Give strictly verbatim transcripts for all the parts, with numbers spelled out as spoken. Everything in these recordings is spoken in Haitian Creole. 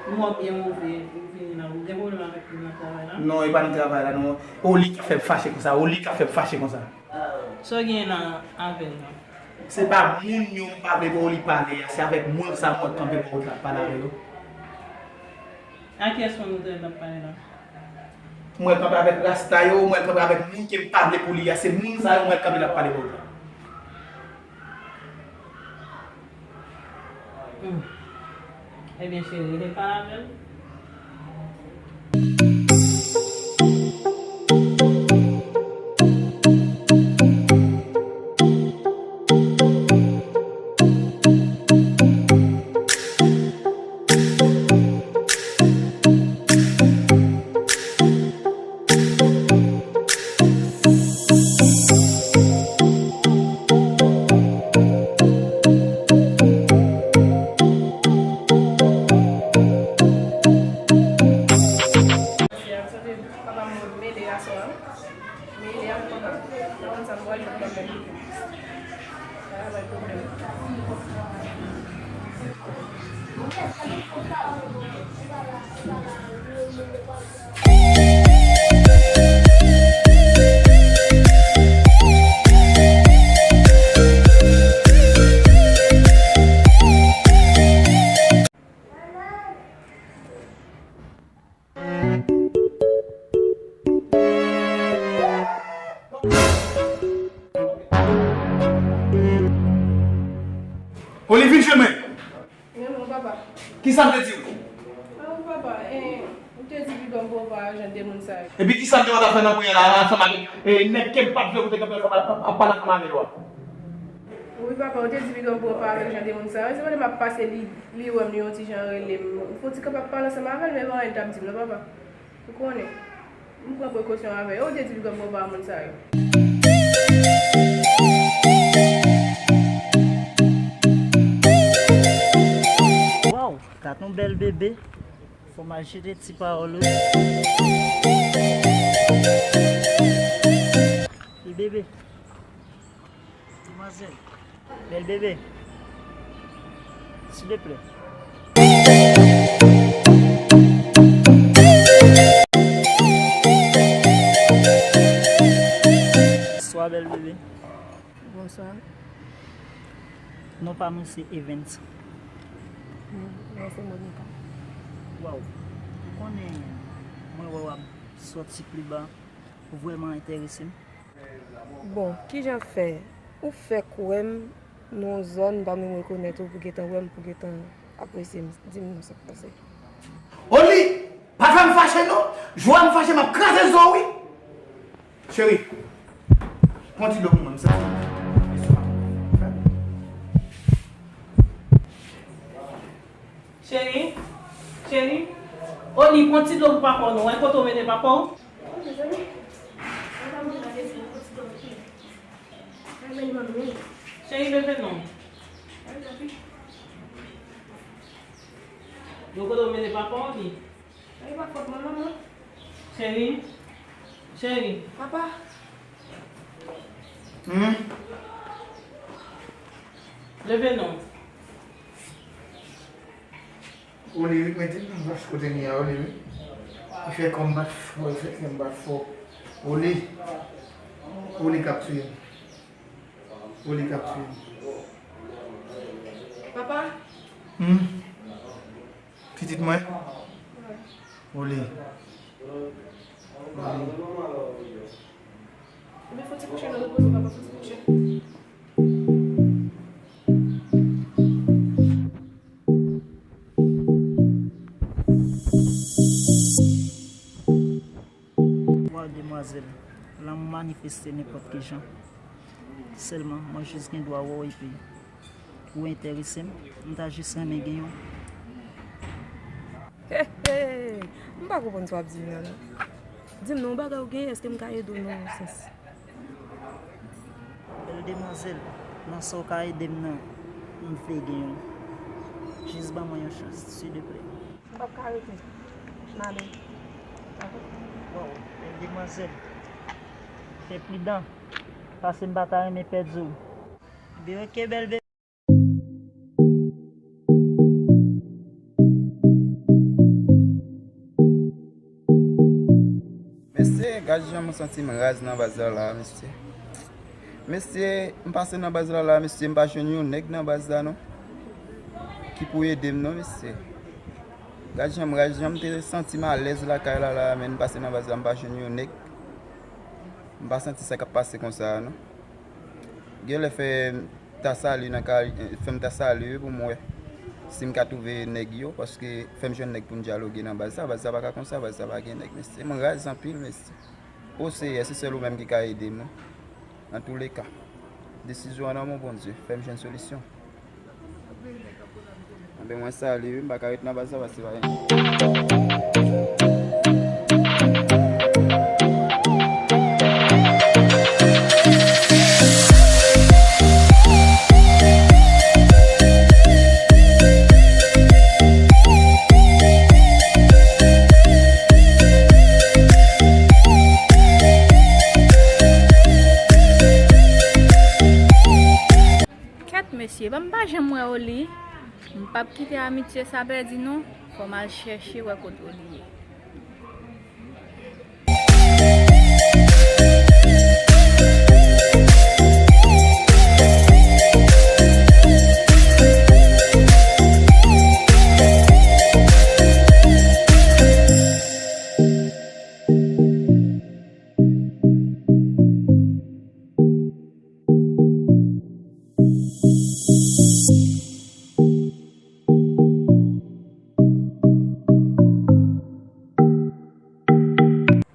Ou wè byen move, ou vini la, ou gen pwoblèm avèk moun nan travay la? Non, e pa nan travay la, non. Oli k ap fè m fache konsa, Oli k ap fè m fache konsa. Sa w gen nan avè l la? Se pa moun yo m pa vle pou Oli pale a, se avèk moun sa mwen kanpe pou Oli pale avè yo. A kiyès moun ou te wè l ap pale la? Mwen kanpe avèk rasta yo, mwen kanpe avèk moun ke m pa vle pou li a, se moun sa yo mwen kanpe l ap pale pou Oli. Hmm. Ebyen, cheri, rele pale avè l. Papa m mele aswè a. Mele a m kontan. Mwen konn sa m pral jwenn kòm mèt. Sa pa bay pwoblèm. Oli, vin jwenn mwen. Men non, papa. Kisa m te di w? Ah, papa, eh, ou te di piga m pou w pa ajan de moun sa yo. Epi kisa m te konn ap fè nan kwen an la, ansanm avèk, eh, nèg ke m pa t vle pou te kanpe ansanm ap, ap, ap pale ansanm avè yo a? Wi, papa, ou te di piga m pou w pa ajan de moun sa yo. Se pandan m ap pase li, li wè m, li yon ti jan rele m. M fè yon ti kanpe ap pale ansanm avè l, men pa anyen l t ap di m non, papa. Ou konnen, m pran prekosyon avè yo. Ou te di piga m pou w pa moun sa yo. Waw, gad yon bèl bebe. Fò m al jete ti pawòl wi. Ti bebe. Demwazèl. Bèl bebe. Silvouplè. Bonswa, bèl bebe. Bonswa. Non pa m se Evens. Hmm, mwen se Monica. Waw. Ou konnen mwen wè w ap sòti pli ba. Ou vrèman enterese m. Bon, kijan fè? Ou fèk wè m nan yon zòn, m pa menm rekonèt ou, pou gentan wè m, pou gentan apresye m. Di m non, sa k pase. Oli, pa fè m fache non. Jou a m fache, m ap kraze zo w wi. Cheri, pran ti dlo pou mwen, m santi m. Cheri, cheri, Oli, pran ti dlo pou papa w non. Wè kote w mete papa w? Cheri, leve non. Wè kote w mete papa w, Oli. Cheri, cheri. Papa. Hmm? Leve non. Oli, wi, mete nan vach kote m ye a, Oli, wi. Li fè kò m bat fò, li fè kè m bat fò. Oli. Oli k ap tiye m. Oli k ap tiye m. Papa. Hmm? Pitit mwen? Wi. Oli. Oli. Ebyen, fò ti kouche nan repoze, papa, fò ti kouche. Waw, demwazèl, lanmou manifeste nenpòt ki jan. Sèlman, mwen jis gen dwa wè w epi ou enterese m, m ta jis renmen gen yon. He, he! M pa konprann sa w ap di m nan, non. Di m non, yon bagay ou genyen, èske m ka ede w nan yon sans? Bèl demwazèl, nan sa w ka ede m nan, m vle gen yon. Jis ban mwen yon chans, silvouplè. M p ap ka rete. M ale. Waw, bèl demwazèl. Fè pridan, paske m pa ta renmen pèdi w. Ebyen, oke, bèl bebe. Waw, Gad jan m santi m raz nan baz la la, mesye. Mesye, m pase nan baz la la, mesye, m pa jwenn yon nèg nan baz la non. Ki pou ede m non, mesye. Gad jan m raz, jan m te santi m alèz lakay la la, men m pase nan baz la, m pa jwenn yon nèg. M pa santi sa k ap pase konsa a non. Genlè fè m ta sali nan ka, fè m ta sali wi pou m wè si m ka twouve nèg yo, paske fè m jwenn nèg pou n dyaloge nan baz sa, baz sa pa ka konsa, baz sa pa gen nèg, mesye. M raz anpil, mesye. O Seyè, se sèl ou menm ki ka ede m wi. Antouleka, desizyon an nan men w Bondye, fè m jwenn solisyon. Anben mwen sali wi, m pa ka ret nan baz sa paske pa gen. Kèt mesye, ban m pa janm wè Oli. M p ap kite amitye sa pèdi non. Fò m al chèche wè kot Oli ye.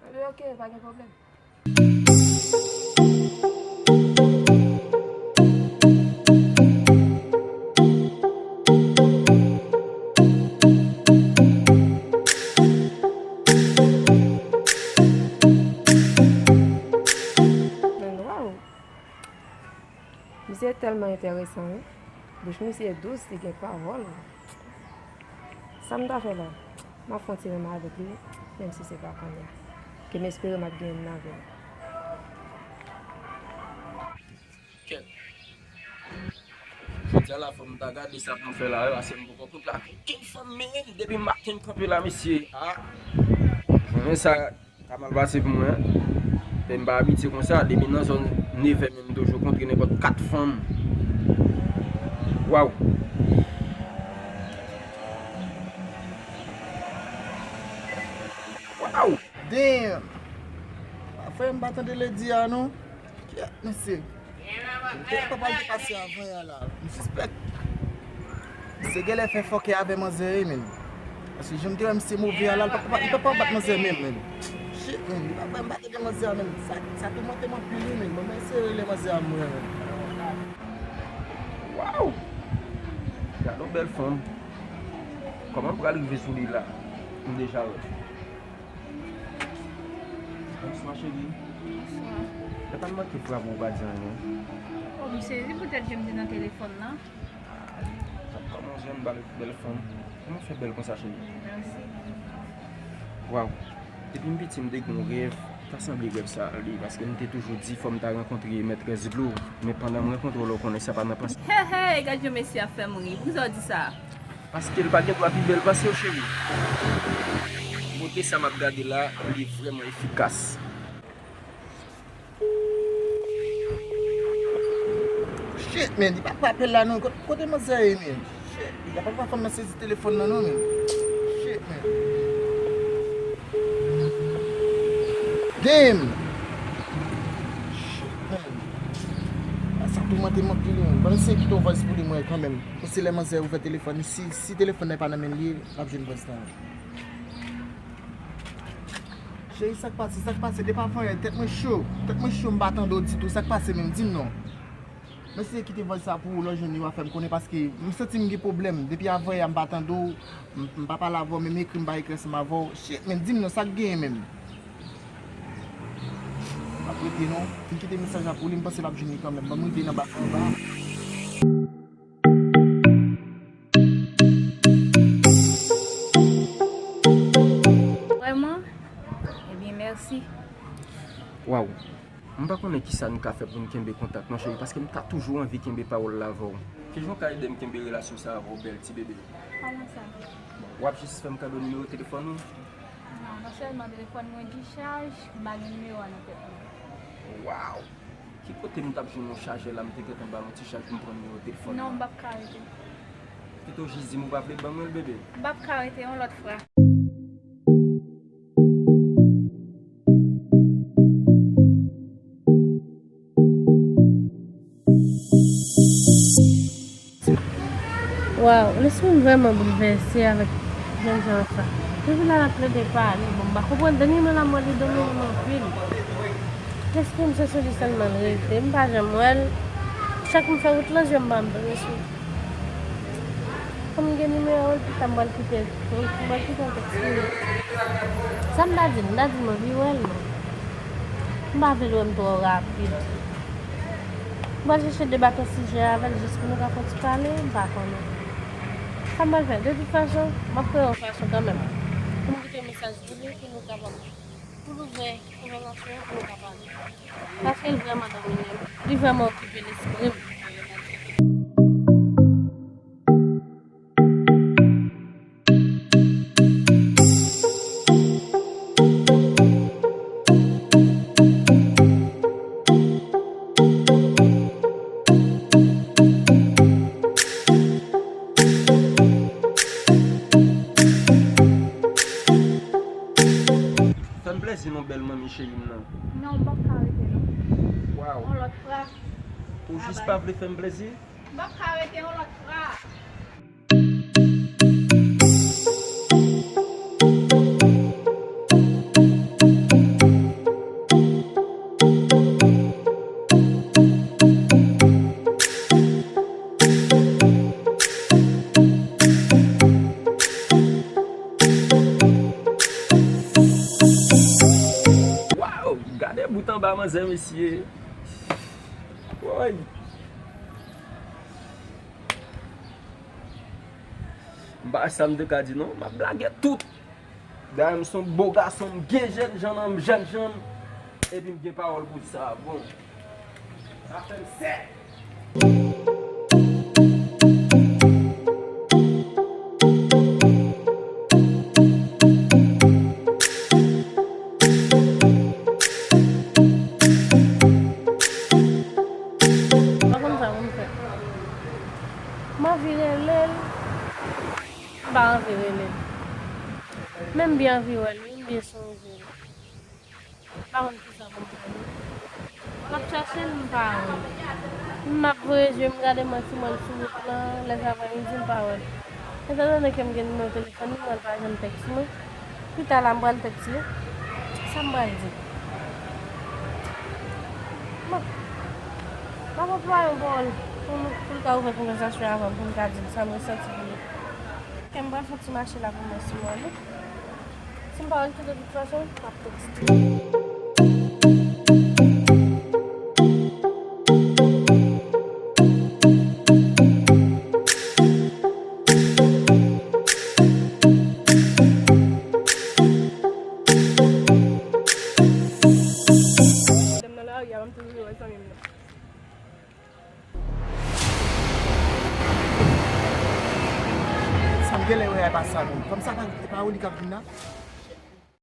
Anben, ok, pa gen pwoblèm. Men, waw! Misye tèlman enteresan wi. Bouch misye dous, li gen pawòl. Sa m ta fè la? M ap fè yon ti renmen avèk li, menm si se pa kounye a. Ke m espere m ap gen youn nan avè l. Kèt. Jodi a la fò m ta gade sa pou m fè la, paske m poko kontre ak okenn fanm, men depi maten m kanpe la, mesye. Ah. Men sa. Ka mal pase pou mwen. Men m pa abitye konsa. Depi nan zòn nevè menm, m toujou kontre nenpòt kat fanm. Waw! Waw! Damn! Frè m pa tande lady a non. Kèt, mesye. M te pa pral depase avan yè la. M sispèk. Misye genlè fè fòkè avè manzè wi, men. Paske jan m te wè misye move a la, li pa, li pa, li pa bat manzè menm, men. Shit, men. Li pa, m pa tande manzè a, men. Sa, sa toumante m anpil, wi, men. Ban m eseye rele manzè a m wè, men. Waw! Gade yon bèl fanm. Kòman m pral rive sou li la? M deja wè. Bonswa, cheri. Bonswa. Lè pa m manke frape w, ou pa di anyen. Oh, m sezi poutèt je m te nan telefòn nan. Ah, sa pa manzè, m bal bèl fanm. Kòman w fè bèl konsa, cheri? Mèsi. Waw. Depi m piti, m te gen yon rèv. Ta sanble rèv sa a li, paske m te toujou di fò m ta rankontre mètrès Blue. Men pandan m rankontre w la, w konnen sa pa nan panse. Hey, hey, gad jan mesye ap fè m ri. Poukisa w di sa? Paske l pa gen dwa pi bèl pase w, cheri. Bote sa m ap gade la, li vrèman efikas. Shit, man, li pa frape la non. Kote, kote manzè ye, man? Shit, li pa frape, fanm nan sezi telefòn nan non, man. Shit, man. Damn! Shit, man. Sa toumante m anpil, man. Ban m eseye kite yon voice pou li mwen kanmenm. Paske lè manzè ouvè telefòn, si, si telefòn nan pa nan men li, l ap jwenn voice la. Cheri, sa k pase? Sa k pase? Depi avan yè, tèt mwen cho. Tèt mwen cho, m pa tande w ditou. Sa k pase menm? Di m non. Mwen eseye kite voice sa pou ou, lè w jwenn li, w a fè m konnen, paske m santi m gen pwoblèm. Depi avan yè, m pa tande w, m, m pa pale avè w, menm ekri, m pa ekri ansanm avè w. Shit, men di m non, sa k genyen menm? M ap rete non. Fin kite mesaj la pou li, m panse l ap jwenn li kanmenm. Ban m rive nan bak anba. Vrèman? Ebyen, mèsi. Waw. M pa konnen kisa n ka fè pou n kenbe kontak non, cheri, paske m ta toujou anvi kenbe pawòl la avè w. Kijan w ka ede m kenbe relasyon sa avè w, bèl ti bebe? Kòman sa? W ap jis fè m kado nimewo telefòn ou? Non, Non sèlman telefòn mwen dichaj, m pa gen nimewo a nan tèt mwen. Waw! Ki kote m t ap jwenn yon chajè la, m te gentan ba l yon ti chaj pou m pran nimewo telefòn nan? Non, m p ap ka rete. Kite w jis di m ou pa vle ban mwen l, bebe. M p ap ka rete yon lòt fwa. Waw, lespri m vrèman boulvèse avèk jènjan sa. Depi lè l ap plede pale, bon, m pa konprann. Dènyèman la, m wè li domine m anpil. Lespri m se sou li sèlman l rete. M pa janm wè l. Chak m fè wout lan, je m pa janm tonbe sou li. Kòm m gen nimewo l, pita m pral kite, m pral kite yon tèks pou li. Sa m ta di l, m ta di l m anvi wè l, non. M pa vle l wè m twò rapid. M pral chèche de baton sijè avè l jis pou nou ka fè yon ti pale, m pa konnen. Sa m pral fè, de tout fason, m ap kreye yon fason kanmenm pou m kite mesaj pou li, pou nou kapab, pou nou fè konvèsasyon, pou nou ka pale. Paske l vrèman domine m. Li vrèman okipe lespri m. Fè m plezi non, bèl manmi cheri m nan. Non, m p ap ka rete non. Waw. Yon lòt fwa. Ou jis pa vle fè m plezi? M p ap ka rete yon lòt fwa. Waw! Gade bout anba manzè, mesye. Woy! M pa wè sa m te ka di non, m ap blage tout. Dayè m se yon bo gason, m gen jènjan nan m, jènjan m, epi m gen pawòl pou di sa. Bon, afè m sèt. M pa konn sa pou m fè. M anvi rele l, m pa anvi rele l. Men m byen anvi wè l, wi, m byen sonje l. M pa konn kisa pou m fè non. M ap chache l, m pa wè l. M ap voye je m gade m wè si m wè l sou wout lan, lè zaprèmidi m pa wè l. Etan done ke m gen nimewo telefòn li, m wè l pa janm tèks mwen. Pita la m pral tèks li. Sa m pral di? Bon, m ap anplwaye yon pawòl pou nou, pou l ka ouvè konvèsasyon avè m, pou m ka di l sa m resanti pou li. Kè m pral fè yon ti mache la pou m wè si m wè li. Si m pa wè l tou, de tout fason, m ap tekste. Dam nan lari a, m toujou wè zanmi m nan. Sa m genlè wè a pa sa menm. Fanm sa pa, e pa ou li k ap vin la?